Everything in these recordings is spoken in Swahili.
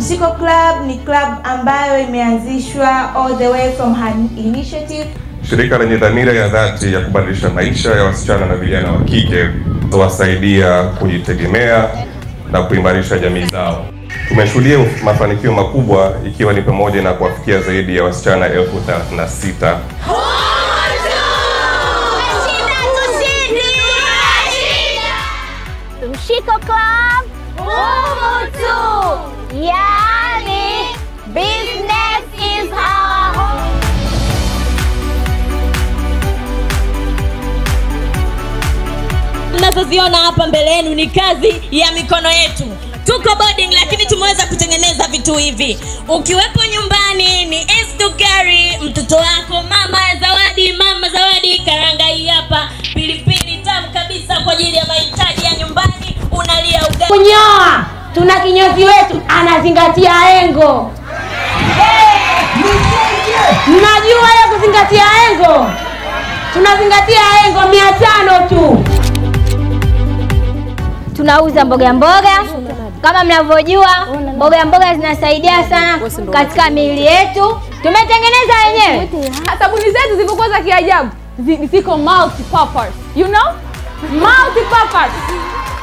Mshiko Club ni club ambayo imeanzishwa all the way from her initiative. Shirika lenye dhamira ya dhati ya kubadilisha maisha ya wasichana na vijana wa kike, kuwasaidia kujitegemea na kuimarisha jamii zao. Tumeshuhudia mafanikio makubwa ikiwa ni pamoja na kuwafikia zaidi ya wasichana 36,000. Mshiko Club, umutu, yani business is our home. Mnazoziona hapa mbele yenu ni kazi ya mikono yetu. Tuko boarding lakini tumeweza kutengeneza vitu hivi. Ukiwepo nyumbani ni easy to carry, mtoto wako mama zawadi, karanga hii hapa, pilipili tamu kabisa kwa ajili ya mahitaji ya nyumbani, unalia ugali. Kunyoa, tuna kinyozi wetu anazingatia engo. Mnajua ya kuzingatia engo? Tunazingatia engo 500 tu. Tunauza mboga mboga. Kama mnavyojua, mboga mboga zinasaidia sana katika miili yetu. Tumetengeneza wenyewe. Sabuni zetu zilivyokuwa za kiajabu, ziko multi-purpose. You know? Multi-purpose.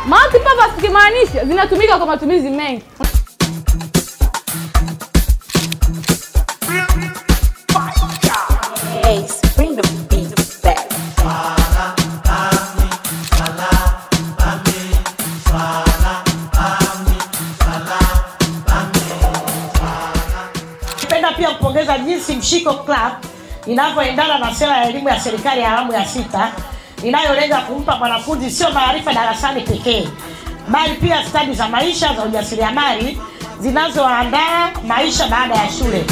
Multi-purpose kimaanisha zinatumika kwa matumizi mengi. Ace, bring the beat back. Napenda pia kupongeza jinsi Mshiko Club inavyoendana na sera ya elimu ya serikali ya awamu ya 6 inayolenga kumpa mwanafunzi sio maarifa darasani pekee, bali pia stadi za maisha za ujasiriamali zinazoandaa maisha baada ya shule.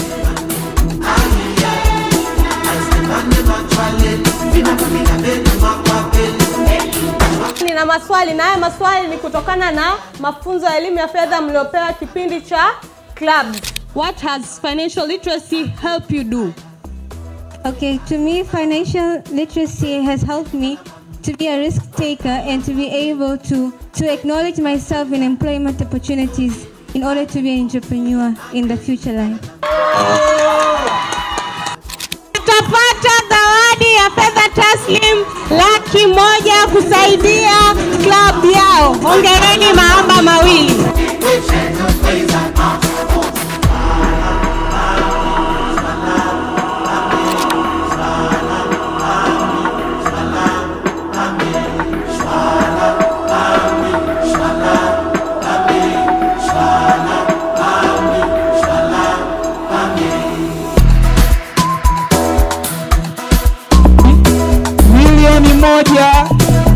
Nina maswali, na haya maswali ni kutokana na mafunzo ya elimu ya fedha mliopewa kipindi cha club. What has financial literacy helped you do? Okay, to me, financial literacy has helped me to be a risk taker and to be able to acknowledge myself in employment opportunities in order to be an entrepreneur in the future life. Tutapata zawadi ya fedha taslim 100,000 kusaidia club yao. Hongereni maamba mawili.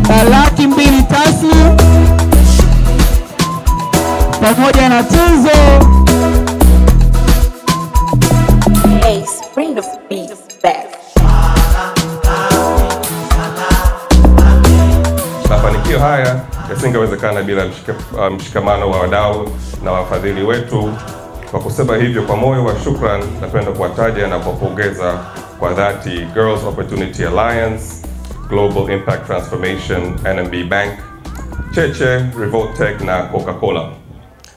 $1,200,000 taslim pamoja na tuzo. Ace, bring the beat back. Mafanikio haya yasingewezekana bila mshikamano wa wadau na wafadhili wetu. Kwa kusema hivyo, kwa moyo wa shukran, napenda kuwataja na kuwapongeza kwa dhati Girls Opportunity Alliance, Global Impact Transformation, NMB Bank, Cheche, Revoltech na Coca-Cola.